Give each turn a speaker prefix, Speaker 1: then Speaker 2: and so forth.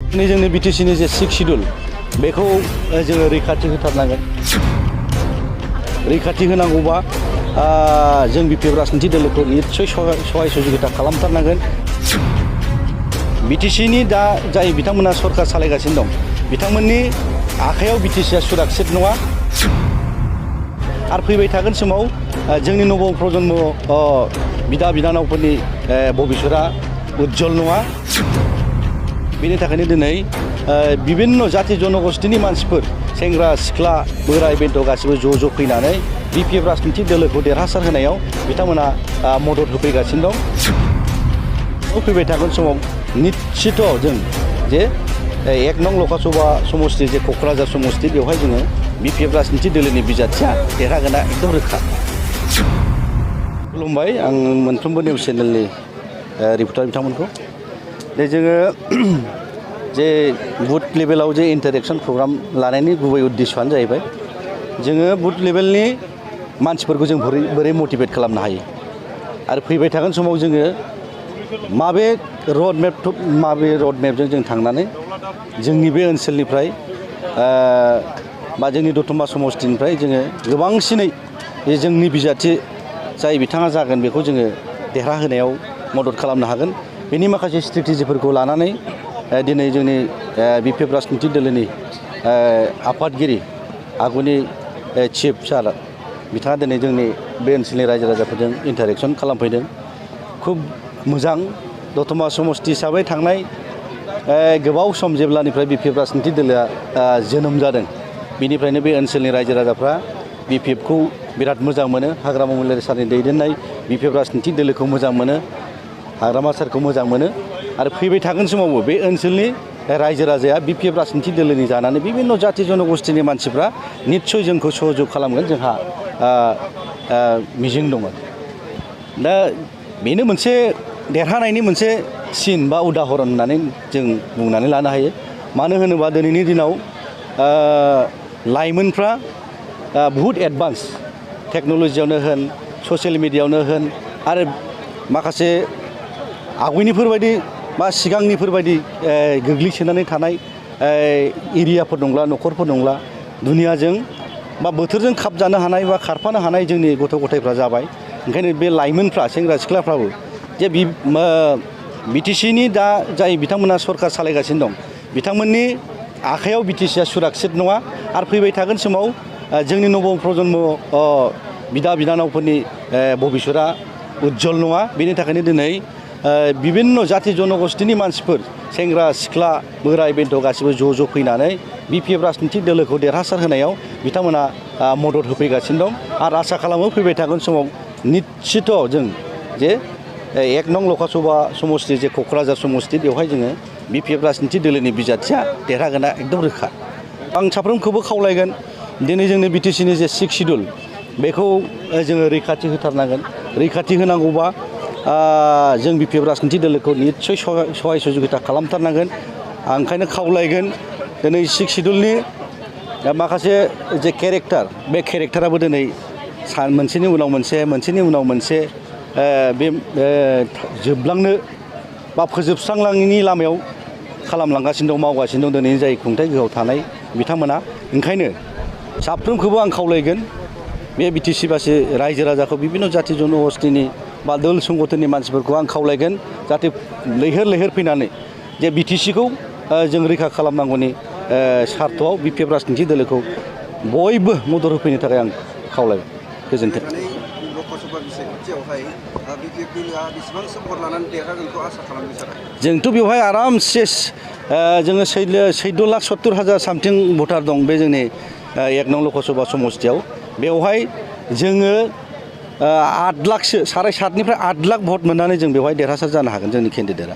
Speaker 1: जोंनि बिटिसिनि जे 6 शिड्युल बेखौ जोङो रैखाथि होथारनांगोन। रैखाथि होनांगौबा जों बिपिएफ राजनिति दोलोखौ निस्सय सहाय सहযোगिता खालामथारनांगोन। बिटिसिनि दा जाय बिथांमोना सरकार सालायगासिनो दं बिथांमोननि आखायाव बिटिसिआ सुरक्षित नङा आरो फैबाय थागोन समाव जोंनि नव प्रजन्म बिदा बिनानावफोरनि भबिष्यतआ उज्जवल नङा। बेनि थाखायनो दिनै बिभिन्न जाति जनगोष्ठीनि मानसिफोर सेंग्रा सिख्ला बोराय बेन्थ गासिबो ज' फैनानै बिपिएफ राजनिति दोलोखौ देरहासार होनायाव बिथांमोना मदद होफैगासिनो दं। फैबाय थागोन समाव निश्चित जों जे 1 नं लकसभा समष्टि जे क'क्राझार समष्टि बेवहाय जोङो बिपिएफ राजनिति दोलोनि बिजाथिया देरहागोना एकदम रोखा। खुलुमबाय, आं मोनफ्रोमबो निउस चेनेलनि रिपर्टार बिथांमोनखौ जे जोङो जे बुथ लेभेलाव जे इन्टारेक्शन प्रग्राम लानायनि गुबै उद्देश्यआनो जाहैबाय जोङो बुथ लेभेलनि मानसिफोरखौ जों बोरै मटिभेट खालामनो हायो आरो फैबाय थागोन समाव जोङो माबे रडमेपजों जों थांनानै जोंनि बे ओनसोलनिफ्राय बा जोंनि दतमा समष्टिनिफ्राय जोङो गोबांसिनै बे जोंनि बिजाथि जाय बिथाङा जागोन बेखौ जोङो देरहाहोनायाव मदद खालामनो हागोन। बेनि माखासे स्ट्रेटेजिफोरखौ लानानै दिनै जोंनि बिपिएफ राजनिति दोलोनि आफादगिरि आगुनि चिफ सार बिथाङा दिनै जोंनि बे ओनसोलनि रायजो राजाफोरजों इन्टारेक्शन खालामफैदों। खुब मोजां। दतमा समष्टि हिसाबै थांनाय गोबाव सम जेब्लानिफ्राय बिपिएफ राजनिति दोलोआ जोनोम जादों बेनिफ्रायनो बे ओनसोलनि रायजो राजाफ्रा बिपिएफखौ बिराद मोजां मोनो। हाग्रामा महिलारि सारनि दैदेननाय बिपिएफ राजनिति दोलोखौ मोजां मोनो, हाग्रामा सारखौ मोजां मोनो आरो फैबाय थागोन समावबो बे ओनसोलनि रायजो राजाया बिपिएफ राजनिति दोलोनि जानानै बिभिन्न जाति जनगोष्ठीनि मानसिफ्रा निस्सय जोंखौ सहयोग खालामगोन जोंहा मिजिं दङ। दा बेनो मोनसे देरहानायनि मोनसे सिन बा उदाहरन होननानै जों बुंनानै लानो हायो। मानो होनोबा दिनैनि दिनाव लाइमोनफ्रा बहुद एडभान्स टेक्न'लजियावनो होन ससियेल मिडियायावनो होन आरो माखासे आवगायनिफोरबायदि बा सिगांनिफोरबायदि गोग्लैसोनानै थानाय एरियाफोर नंला, न'खरफोर नंला। दुनियाजों बा बोथोरजों खाबजानो हानाय बा खारफानो हानाय जोंनि गथ' गथायफ्रा जाबाय। ओंखायनो बे लाइमोनफ्रा सेंग्रा सिख्लाफ्राबो जे बिटिसिनि दा जाय बिथांमोना सरकार सालायगासिनो दं बिथांमोननि आखायाव बिटिसिआ सुरक्षित नङा आरो फैबाय थागोन समाव जोंनि नव प्रजन्म बिदा बिनानावफोरनि भबिष्यतआ उज्जवल नङा। बेनि थाखायनो दिनै बिभिन्न जाति जनगोष्ठीनि मानसिफोर सेंग्रा सिख्ला बोराय बेन्थ गासिबो ज' फैनानै बिपिएफ राजनिति दोलोखौ देरहासार होनायाव बिथांमोना मदद होफैगासिनो दं आरो आसा खालामो फैबाय थागोन समाव निश्चित जों जे 1 नं लकसभा समष्टि जे क'क्राझार समष्टि बेवहाय जोङो बिपिएफ राजनिति दोलोनि बिजाथिया देरहागोना एकदम रोखा। आं साफ्रोमखौबो खावलायगोन दिनै जोंनि बिटिसिनि जे 6 शिड्युल बेखौ जोङो रैखाथि होथारनांगोन। रैखाथि होनांगौबा जों बिपिएफ राजनिति दोलोखौ निस्सय सहाय सहयोगिता खालामथारनांगोन। आं ओंखायनो खावलायगोन दिनै 6 शिड्युलनि माखासे जे केरेक्टार बे केरेक्टाराबो दिनै मोनसेनि उनाव मोनसे बे जोबलांनो बा फोजोबस्रांलांनायनि लामायाव खालामलांगासिनो दं, मावगासिनो दं दिनैनि जाय खुंथाय गोहोआव थानाय बिथांमोना। ओंखायनो साफ्रोमखौबो आं खावलायगोन बे बिटिसिबासि रायजो राजाखौ बिभिन्न जाति जनगोष्ठीनि बा दोल संगठननि मानसिफोरखौ आं खावलायगोन जाहाथे लैहोर फैनानै जे बिटिसिखौ जों रैखा खालामनांगौनि सार्थआव बिपिएफ राजनिति दोलोखौ बयबो मदद होफैनो थाखाय आं खावलायबाय। गोजोन्थों। जोंथ' बेवहाय आरामसे जोङो 14,70,000 सामथिं भटार दं बे जोंनि 1 नं लकसभा समष्टियाव। बेवहाय जोङो 8 लाखसो 7.5 निफ्राय 8 लाख भट मोननानै जों बेवहाय देरहासार जानो हागोन जोंनि केन्डिडेटआ।